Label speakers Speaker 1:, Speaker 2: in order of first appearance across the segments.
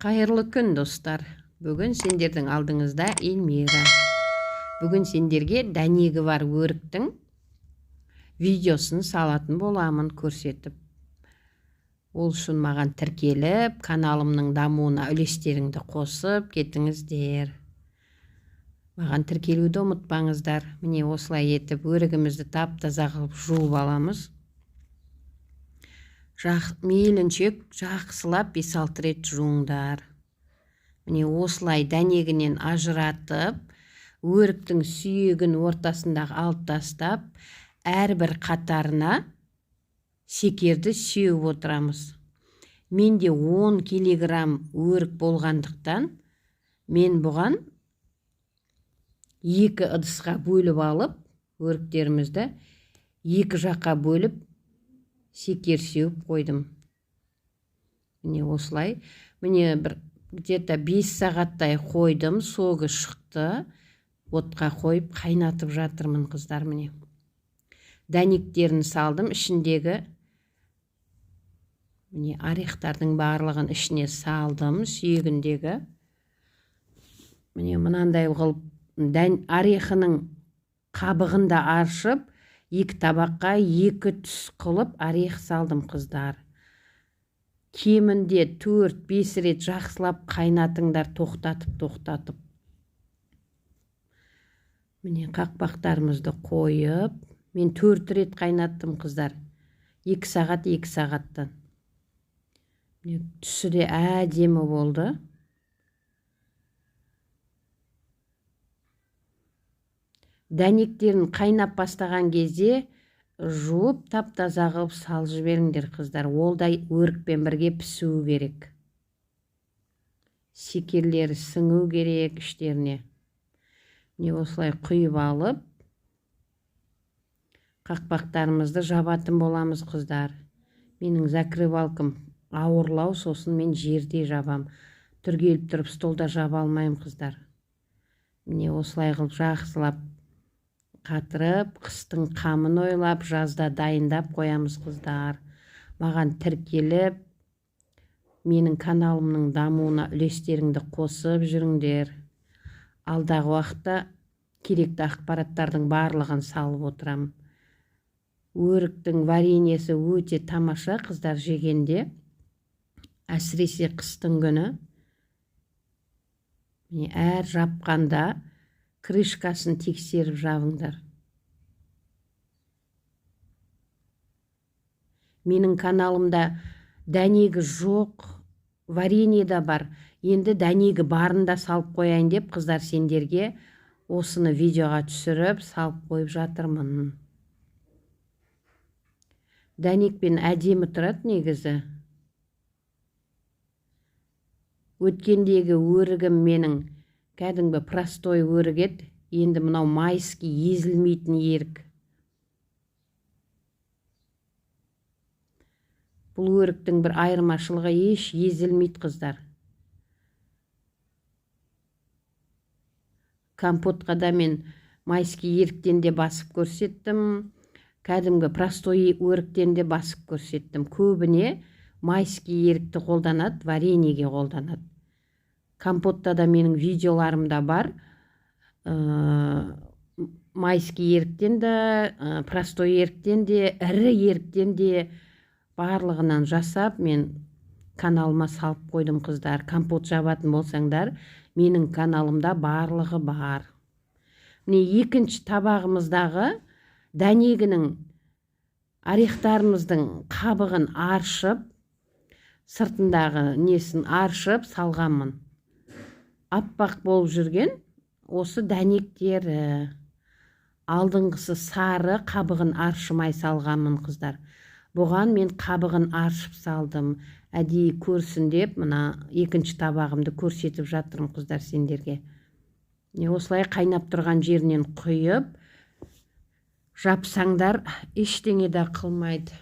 Speaker 1: Қайырлы күн, достар! Бүгін сендердің алдыңызда Эльмира. Бүгін сендерге дәнегі бар өріктің видеосын салатын боламын көрсетіп. Ол үшін маған тіркеліп, каналымның дамуына үлестеріңді қосып кетіңіздер. Маған тіркелуді ұмытпаңыздар. Міне, осылай етіп өрігімізді тап-таза қылып жуып аламыз. Мейлінше жақсылап 5-6 рет жуыңдар. Міне, осылай дәнегінен ажыратып, өріктің сүйегін ортасындағы алып тастап, әрбір қатарына шекерді сеуіп отырамыз. Менде 10 килограмм өрік болғандықтан, мен бұған 2 ыдысқа бөліп алып, өріктерімізді 2 жаққа бөліп, шекер сеуіп қойдым. Міне, осылай. Міне, бір где-то 5 сағаттай қойдым, согы шықты. Отқа қойып қайнатып жатырмын, қыздар, міне. Дәнектерін салдым, ішіндегі міне орехтардың барлығын ішіне салдым, сүйегіндегі. Міне, мынандай қылып орехының қабығын да аршып, 2 табаққа 2 түс қылып орех салдым, қыздар. Кемінде 4-5 рет жақсылап қайнатыңдар, тоқтатып-тоқтатып. Міне, қақпақтарымызды қойып, мен 4 рет қайнаттым, қыздар. 2 сағат, 2 сағаттан. Міне, түсі де әдемі болды. Дәнектерін қайнап бастаған кезде жуып, тап-таза қылып салып жіберіңдер, қыздар. Ол да өрікпен бірге пісуі керек. Шекерлері сіңу керек іштеріне. Міне, осылай құйып алып, қақпақтарымызды жабатын боламыз, қыздар. Менің закрывалкам ауырлау, сосын мен жерде жабам. Түргеліп тұрып столда жаба алмаймын, қыздар. Міне, осылай қылып жақсылап қатырып, қыстың қамын ойлап, жазда дайындап қоямыз, қыздар. Маған тіркеліп, менің каналымның дамуына үлестеріңді қосып жүріңдер. Алдағы уақытта керекті ақпараттардың барлығын салып отырамын. Өріктің вареньесі өте тамаша, қыздар, жегенде, әсіресе қыстың күні. Міне, әр жапқанда крышкасын тексеріп жабыңдар. Менің каналымда дәнегі жоқ варенье да бар. Енді дәнегі барын да салып қояйын деп, қыздар, сендерге осыны видеоға түсіріп салып қойып жатырмын. Дәнекпен әдемі тұрады негізі. Өткендегі өрігім менің кәдімгі простой өрік еді. Енді мынау майский езілмейтін ерік. Бұл өріктің бір айырмашылығы, еш езілмейді, қыздар. Компотқа да мен майский еріктен де басып көрсеттім, кәдімгі простой өріктен де басып көрсеттім. Көбіне майский ерікті қолданады, вареньеге қолданады. Компотта да менің видеоларымда бар. Майский еріктен де, простой еріктен де, ірі еріктен де барлығынан жасап мен каналыма салып қойдым, қыздар. Компот жабатын болсаңдар, менің каналымда барлығы бар. Міне, екінші табағымыздағы дәнегінің орехтарымыздың қабығын аршып, сыртындағы несін аршып салғанмын. Аппақ болып жүрген осы дәнектері. Алдыңғысы сары, қабығын аршымай салғанмын, қыздар. Бұған мен қабығын аршып салдым. Әдейі көрсін деп мына екінші табағымды көрсетіп жатырмын, қыздар, сендерге. Міне, осылай қайнап тұрған жерінен құйып жапсаңдар, ештеңе де қылмайды.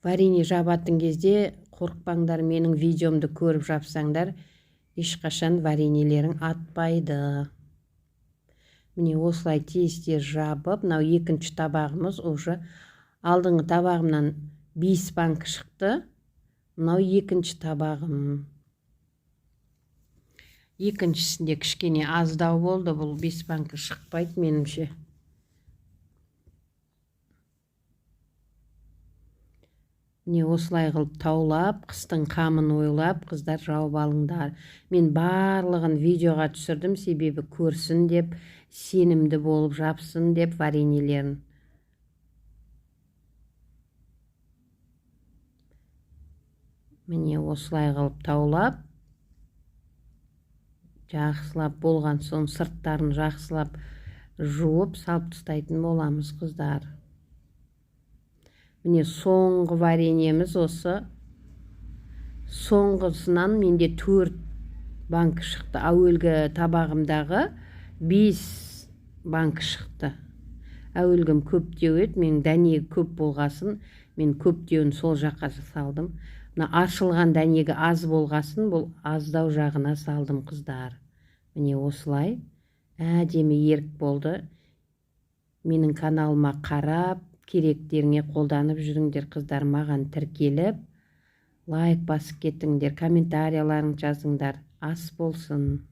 Speaker 1: Варенье жабатын кезде қорықпаңдар, менің видеомды көріп жапсаңдар, ешқашан вареньелерің атпайды. Міне, осылай тез-тез жабып, мынау екінші табағымыз уже алдыңғы табағымнан 5 банк шықты. Мынау екінші табағым. Екіншісінде кішкене аздау болды. Бұл 5 банка шықпайды меніңше. Міне осылай қылып таулап, қыстың қамын ойлап, қыздар жауып алыңдар. Мен барлығын видеоға түсірдім, себебі көрсін деп, сенімді болып жапсын деп вареньелерін. Міне осылай қылып таулап, жақсылап болған соң сырттарын жақсылап жуып салып тастайтын боламыз, қыздар. Міне соңғы вареньеміз осы. Соңғысынан менде 4 банк шықты. Әуелгі табағымдағы 5 банк шықты. Әуелгім көптеу еді, менің дәнегі көп болғасын, мен көптеуін сол жаққа салдым. Мына аршылған дәнегі аз болғасын, бұл аздау жағына салдым, қыздар. Міне осылай әдемі ерік болды. Менің каналыма қарап, керектеріңе қолданып жүріңдер, қыздар. Маған тіркеліп, лайк басып кетіңдер, комментарияларыңды жазыңдар. Ас болсын.